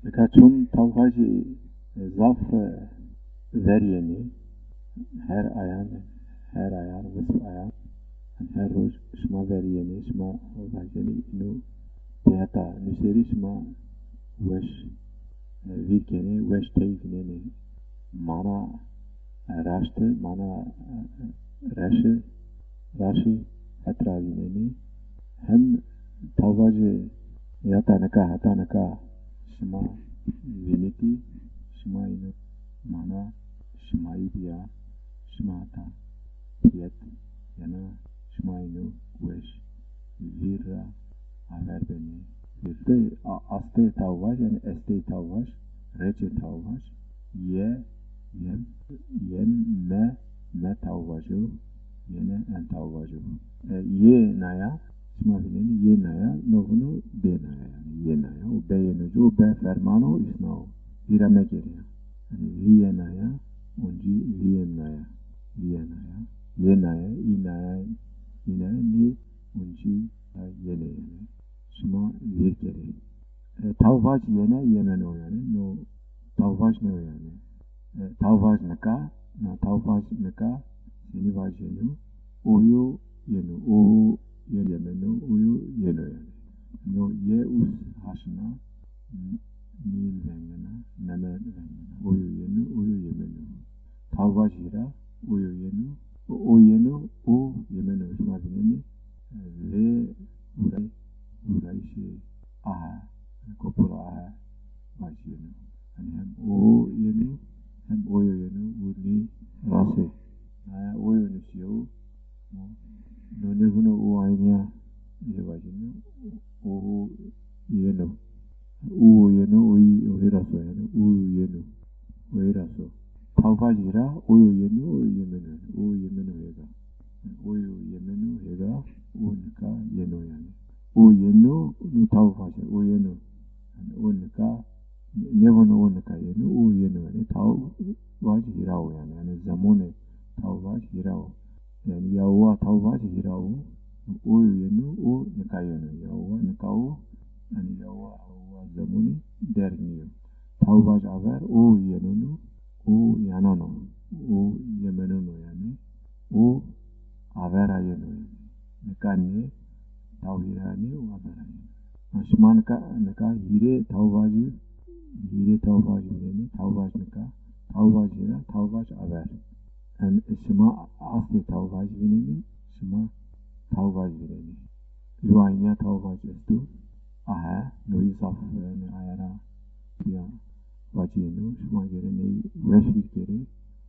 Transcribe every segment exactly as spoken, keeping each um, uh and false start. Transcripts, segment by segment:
Nika çon tawvajî zaf, e, ver yenê. Her ayan, her ayan, visp ayan. Her roj şima ver yenê, şima vajenê ino bêheta nusêrî şima weş, e, vîr kenê, weş tey vînenê. Mana, e, raşti, mana, e, reşi, raşî het ra vînenê. Hem tawvajê heta nika, heta nika şima vînitî, şima ino mana şimayî dîya, şima heta pîyet yena, şima ino weş vîr ra aver benê. Vîr de a-, astê tawvaj, yanî estê tawvaj, reçê tawvaj, ye, yem, yem, me, me tawvajo, yene en tawvajo. E, yê naya, şima vînenê yê naya, no vûno bê naya yanî. Yê naya, o be yeno ci, o be ferman o, îsna o. Vîra mekerê ya. Yanî vîyê naya, oncî vîyên naya. Vîyê naya, yê naya, î naya, î naya, nê oncî yenê yanî. Şima vîr kerê. E, tawvaj yene, yemeno yanî. No tawvaj nêo yanî. E, tawvaj nika, na tawvaj nika, senî vajîyeno, oyo yeno, o yeno, yemeno, oyo yeno yanî. No ye us ha şina, n-, nîn vengena, neme vengena. Oyo yeno, oyo yemeno. Tawvaj hîra, oyo yeno, o, o yeno, o yemeno. Şima vînenê, e, vê uray-, urayîşê ahe, kopula ahe vajîyeno. Yanî hem o yeno, hem oyo yeno, vûrnî rasê. Naya oyo nusîyo, no nêvûno o aynîya, ê vajîno, o, o yeno. U yeno, o yî, o hîra so yanî. U yeno, o hîra so. Tawvaj hîra, oyo yeno, o yemeno. O yemeno hêga. Oyo yemeno hêga, o nika yeno yanî. O yeno, no tawvaj, o yeno. Yanî o nika, nêvano o nika yeno, o yeno yanî. Tawvaj hîra o yanî. Yanî zemonê tawvaj hîra o. Yanî yawa tawvaj hîra o. Oyo yeno, o nika yeno. Yawa nika o. Yanî yawa, yawa zemonî derg nîyo. Tawvaj aver, o yenono, o yanano, o yemenono yanî. O avera yeno yanî. Nika nê, taw hîra nê, o avera yeno. Ma şima nika, nika hîrê tawvajî, hîrê tawvajî vînenê, tawvaj nika, tawvaj hîra, tawvaj aver. Yanî şima astê tawvaj vînenê, şima tawvaj vînenê. Ju aynîya tawvaj esto. Ahe, no yî zaf, yanî, aye ra pîya vacîyeno. Şima gere ney weş vîr kerê.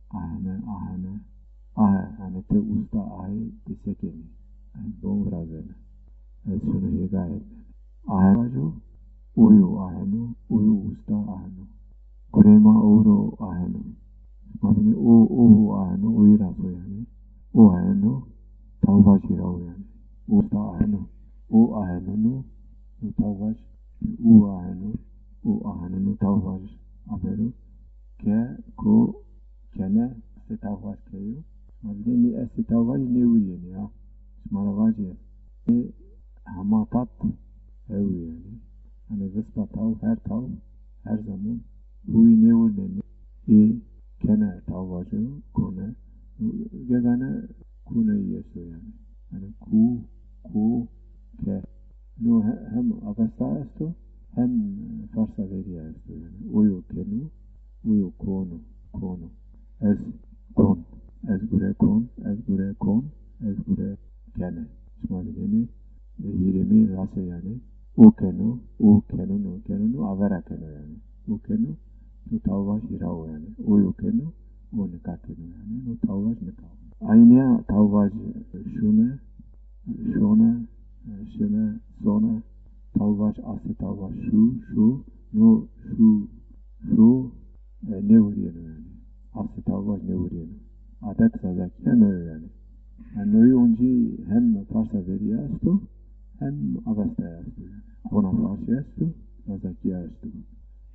Ahene, ahene. Ahe, yanî ti usta ahe, ti se kenî? Yanî bon virazena. Ez şono hêga hetnena. Ahe vajo, oyo aheno, oyo usta aheno. Gurê ma ewro aheno. Ma vînê o, o aheno, o hîra so yanî. O aheno, tawvaj hîra o yanî. O usta aheno, o ahenono, no tawvaj, u aheno, o ahenono, tawvaj avero. Ke, ko, kene, estê tawvaj keyo. Ma vînê nê estê tawvaj nêwurîyenê ya. Şima ra vajî, nê hema tat hew yanî. Yanî vispa taw, her taw, her zaman huyî nêwurnenê. Ê kene tawvajo, kone. Gegane kune yî esto yanî. Yanî ku, ku, ke. No he-, hem Avesta esto, hem Farsa verîya esto yanî. Oyo keno, oyo kono, kono. Ez kon, ez gure kon, ez gure kon, ez gure kene. Şima vînenê, e, hîrêmî rase yanî. O keno, o kenono, kenono, avera keno yanî. O keno, no tawvaj hîra o yanî. Oyo keno, o nika keno yanî. No tawvaj nika o. Aynîya tawvaj şune, şone, şine, sone, tawvaj, astê tawvaj şu, şu, no şu, şu, e, nêwurîyeno yanî. Astê tawvaj nêwurîyeno. Adet Zazakîya no yo yanî. Yanî no yî oncî hem Farsa verîya esto, hem Avestaya esto yanî. Kona Farsî esto, Zazakîya esto.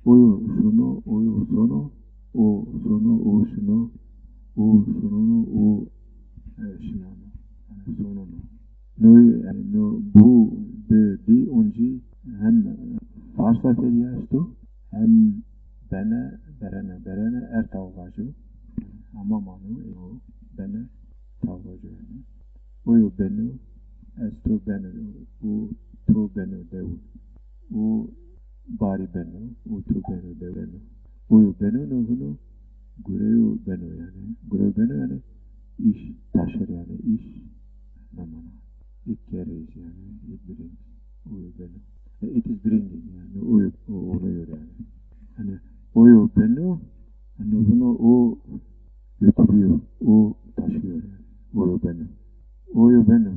Oyo şuno, oyo sono, o sono, o şino, o şinono, o, e, şinano. Yanî sonono. No, yanî no bu, bi, bi oncî hem Farsa verîya esto, Hem bene, berene, berene, er taw vajo. Hama mano, ê o bene, taw vajo yanî. Oyo beno, ez to beno, u to beno dew. U barî beno, u to beno dew beno. Oyo beno no vuno, gureyo beno yanî. Gureyo beno yanî, îş taşir yanî, îş namana. It carries yanî, it brings. Oyo beno. E, it is bringing yanî, oyo, o, onu yor yanî. Yanî, oyo beno, yanî vuno o götürüyor, o taşıyor yanî. Oyo beno. Oyo beno.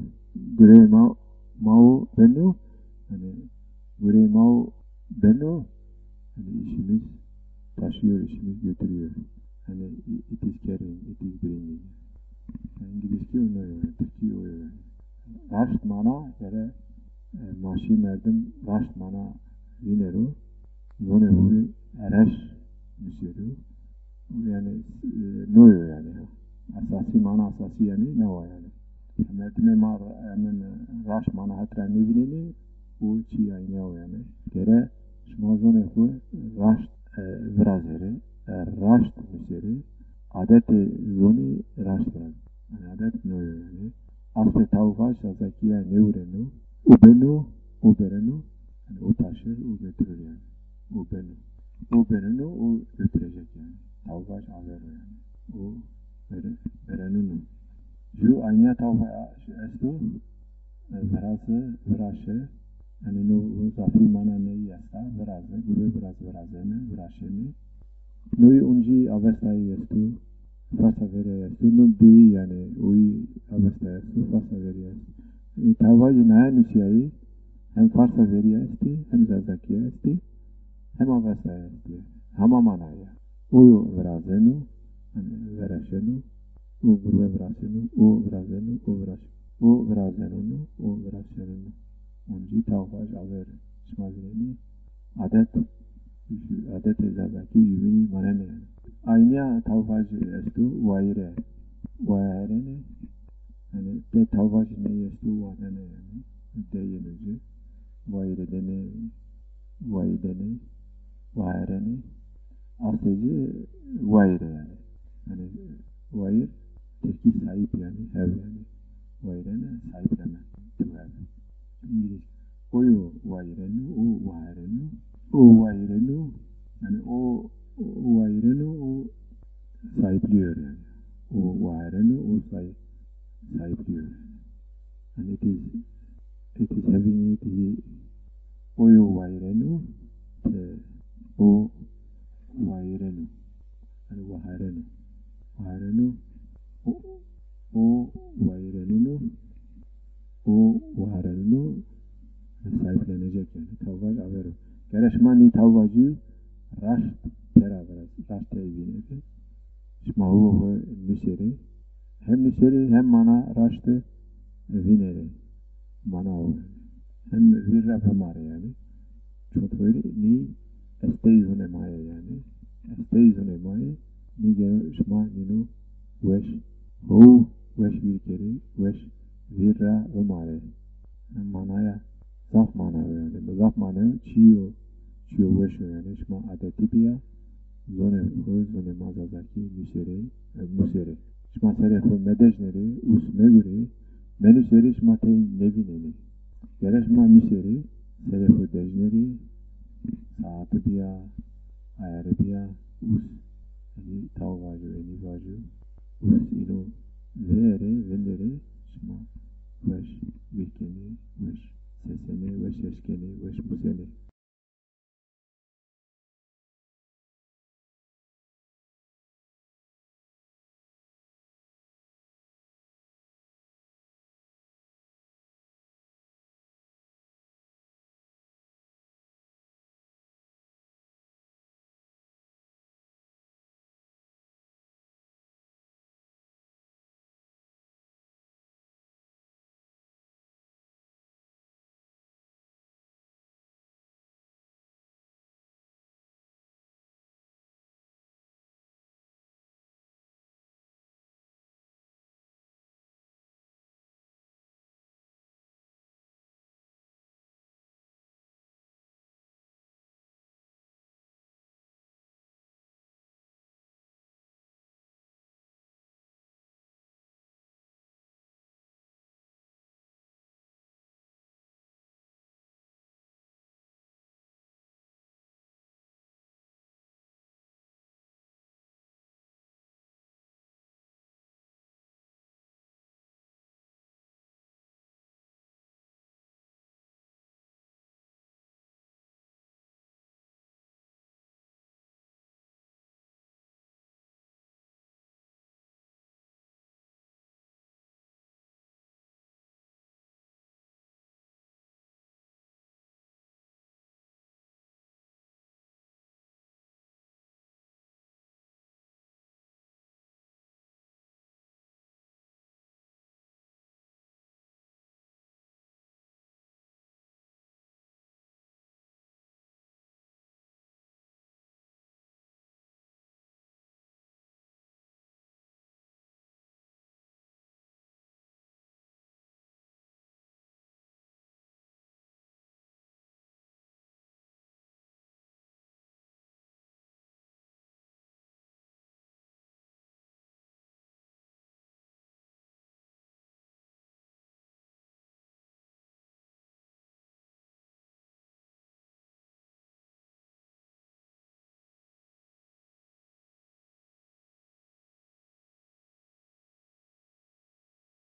Gurey ma, mao beno. Yanî, gurey mao beno. Yanî, işimiz taşıyor, işimiz götürüyor. Yanî, it is carrying, it is bringing. Yanî, İngilizki o no yo, Tirkî o yo yanî. Raşt mana, gere, e, ma şî merdim raşt mana vînero, zonê xo rê reş nusero. Yanî, e, no yo yanî. Esasî mana, esasî yanî ne wa yanî. Merdimê ma ra-, hemin raşt mana het ra nêvînenê, o çî aynî ya o yanî. Gere şima zonê xo raşt, e, virazerê, e, raşt nusêrê, adetê zonî raşt virazerê. Yanî adet no yo yanî. Aslê taw vaj Zazakî ya nêwureno. O beno, o bereno, yanî o taşir, o götürür yanî. O beno. O bereno, o götürecek yanî. Taw vaj aver o yanî. O bere-, berenuno. Ju aynîya taw vaj esto, e, viraze, viraşe. Yanî no, no zafî mana ney esta, viraze, gure viraz, virazene, viraşene. Noyî oncî Avestayî esto, Farsa verîyayî esto, no bêyî yanî, oyî Avestayî esto, Farsa verîyayî esto. Yanî taw vajî naye nusîyayî, hem Farsa verîyayî estî, hem Zazakîye estî, hem Avestayî estî. Hama mana ya. Oyo virazeno, yanî viraşeno, o gurwe viraşeno, o virazeno, o viraş-, o virazeneno, o viraşeneno. Oncî taw vaj aver şima vînenî, adet, adetê Zazakî jûbînî manenê yanî. Aynîya taw vaj esto, wayîre, waherene. Yanî de taw vajî ney esto, wadene yanî. De yeno ci. Wayîre dene, wayî dene, waherene. Aslê ci wayîre yanî. Yanî wayîr Tirkî sahip yanî, hev yanî. Wayîrene sahiplenmek, to have. İngiliz. Oyo wayîreno, o wahereno. O wayîreno, yanî o, o wayîreno, o sahipliyor yanî. O wahereno, o say-, sahipliyor yanî. And it is, it is having it, he, oyo wayîreno, e, o wayîreno. Yanî wahereno. Wahereno, o, o wayîrenono, o waherenono, sahiplenecek yanî. Taw vaj aver o. Gere şima nî taw vajî raşt pera virazê, raşt tey vînenê. Şima ho ho nusêrê. Hem nusêrê hem mana raştî vînenê. Mana o yanî. Hem vîr ra bimarê yanî. Çotwêrî nî estey zonê ma yê yanî. Estey zonê ma yê. Nî gero şima nîno weş, ho weş vîr kerê, weş vîr ra bimarê. Manaya zaf mana o yanî. Zaf mana o, çîyo, çîyo weş o yanî. Şima adetî bîya, zonê xo, zonê ma Zazakî nusêrê, e, musêrê. Şima serê xo medejnerê, us megurê, menusêrê şima tey nêvînenê. Gere şima nusêrê, serê xo dejnerê, saeti bîya, ayarî bîya, us, yanî taw vajo, enî vajo, us îno vêrê, vinderê, şima weş vîr kenê, weş sesenê, weş eşkenê, weş musenê.